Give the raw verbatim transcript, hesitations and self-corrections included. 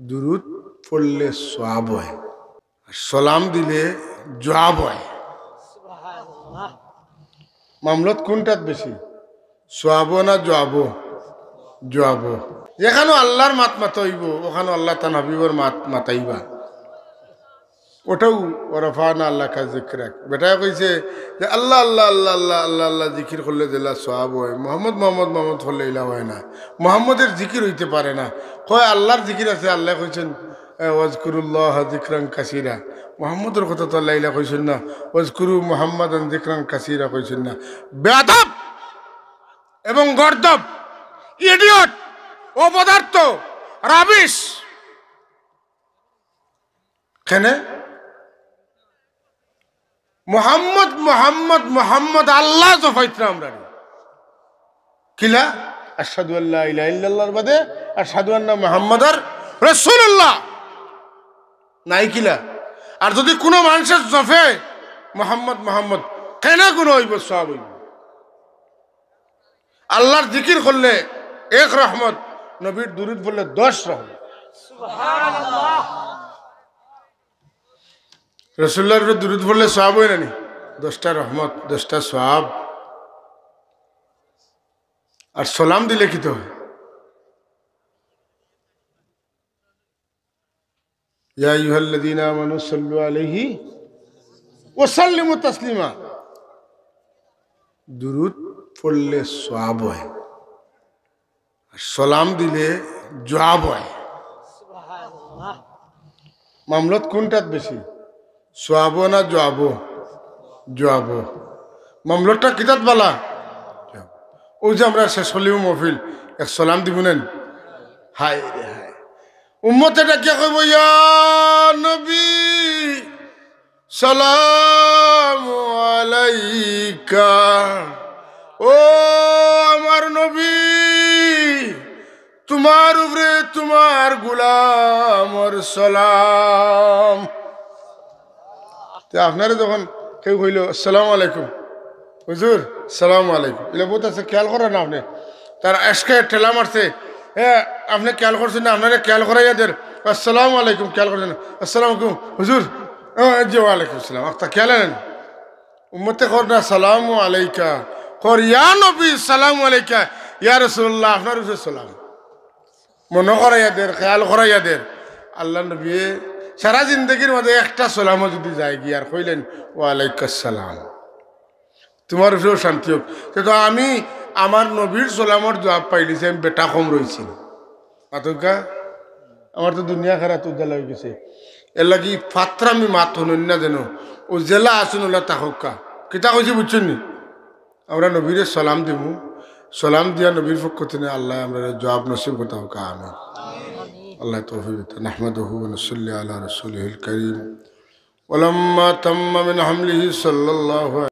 দুরুদ পড়লে সওয়াব অয়, আর সালাম দিলে জওয়াব অয়। মামলত কুনটাত বেশি? সওয়াবো না জওয়াবো? জওয়াবো। যেখানো আল্লার মাত মাতা অইবো, ওখানো আল্লা তান হাবিবর মাত মাতাইবা। ওটাউ ওয়া রাফা'না লাকা যিকরাক। বেটায় কইছে যে, "আল্লা, আল্লা, আল্লা, আল্লা, আল্লা, আল্লা জিকির করলে যেলা সওয়াব অয়, মোহাম্মদ, মোহাম্মদ, মোহাম্মদ করলে ইলা অয় না। মোহাম্মদর জিকির অইতে পারে না।" কয়, "আল্লার জিকির আছে।" আল্লায় কইছইন, এ, "ওয়াজকুরুল্লাহা যিকরান কাসীরা।" মোহাম্মদর কথা তো আল্লায় ইলা কইছইন না, "ওয়াজকুরু মুহাম্মাদান যিকরান কাসীরা" কইছইন না। বেয়াদব এবং গর্দভ, idiot, অপদার্থ, rubbish। কেনে? মোহাম্মদ, মোহাম্মদ, মোহাম্মদ আল্লা জফাইতরা আমরারে। কিলা? আশহাদু আল্লা ইলাহা ইল্লাল্লাহর বাদে আশহাদু আন্না মুহাম্মাদার রাসূলুল্লাহ। নাই কিলা? আর যুদি কুনু মানষে জফে মোহাম্মদ, মোহাম্মদ, কেনে গুনা অইবো, সওয়াব অইবো? আল্লার জিকির করলে এক রহমত, নবীর দুরুদ পড়লে দশ রহমত। রাসূলুল্লাহর উপরে দুরুদ পড়লে সওয়াব অয় না নি? দশটা রহমত, দশটা সওয়াব। আর সালাম দিলে কিতা অয়? ইয়া আইয়ুহাল্লাযীনা আমানু সাল্লু আলাইহি ওয়া সাল্লিমু তাসলিমা। দুরুদ পড়লে সওয়াব অয়, আর সালাম দিলে জওয়াব অয়। মামলত কুনটাত বেশি? সওয়াবো না জওয়াবো? জওয়াবো। মামলতটা কিতাত বালা? অউ যে আমরা শেষ করলিমু মহফিল, এক সালাম দিমু নানি? হায় রে হায়। উম্মতে ডাকিয়া কইবো, "ইয়া নবী, সালামু আলাইকা।" ও আমার নবী, তুমার উপরে তুমার গুলামর সালাম। তে আপনারে যখন কেউ কইলো, "আসসালামু আলাইকুম।" "হুজুর, সালামু আলাইকুম।" ইলা বউত আছে, খেয়াল কররা না আপনে। তার এশকে ঠেলা মারছে, হ্যাঁ, আপনে খেয়াল করছইন না, আপনারে খেয়াল করাইয়া দের, "আসসালামু আলাইকুম", খেয়াল করছইন না, "আসসালামু আলাইকুম, হুজুর।" "ও, জি, ওয়ালাইকুম আসসালাম।" আখতা খেয়াল আনেন। উম্মতে কর না, "সালামু আলাইকা।" কর, "ইয়া নবী, সালামু আলাইকা, ইয়া রাসূলুল্লাহ, আপনার উপরে সালাম।" মনো করাইয়া দের, খেয়াল করাইয়া দের। আল্লার নবীয়ে সারা জিন্দেগির মাঝে একটা সালামও যুদি যায় গিয়া আর কইলেন, "ওয়ালাইকাস সালাম, তুমার উপরেও শান্তি হোক।" তে তো আমি আমার নবীর সালামর জওয়াব পাইলিছি, আমি বেটা কম রইছি না। মাতউক্কা, আমার তো দুনিয়া খেরাত উজালা অইগেছে। এরলাগি ফাত্রামি মাত হুনইন না যেন, অউ যেলা আছইন অউলা থাকউক্কা। কিতা কইছি বুঝছইন নি? আমরা নবীরে সালাম দিমু, সালাম দিয়া নবীর পক্ষ থনে আল্লায় আমরারে জওয়াব নসিব করতা হউক্কা, আমিন। আল্লায় তৌফিক দিতা। নাহমাদুহু ওয়া নুসাল্লি আলা রাসূলিহিল কারীম। ওয়ালাম্মা তাম্মা মিন হামলিহি সাল্লাল্লাহু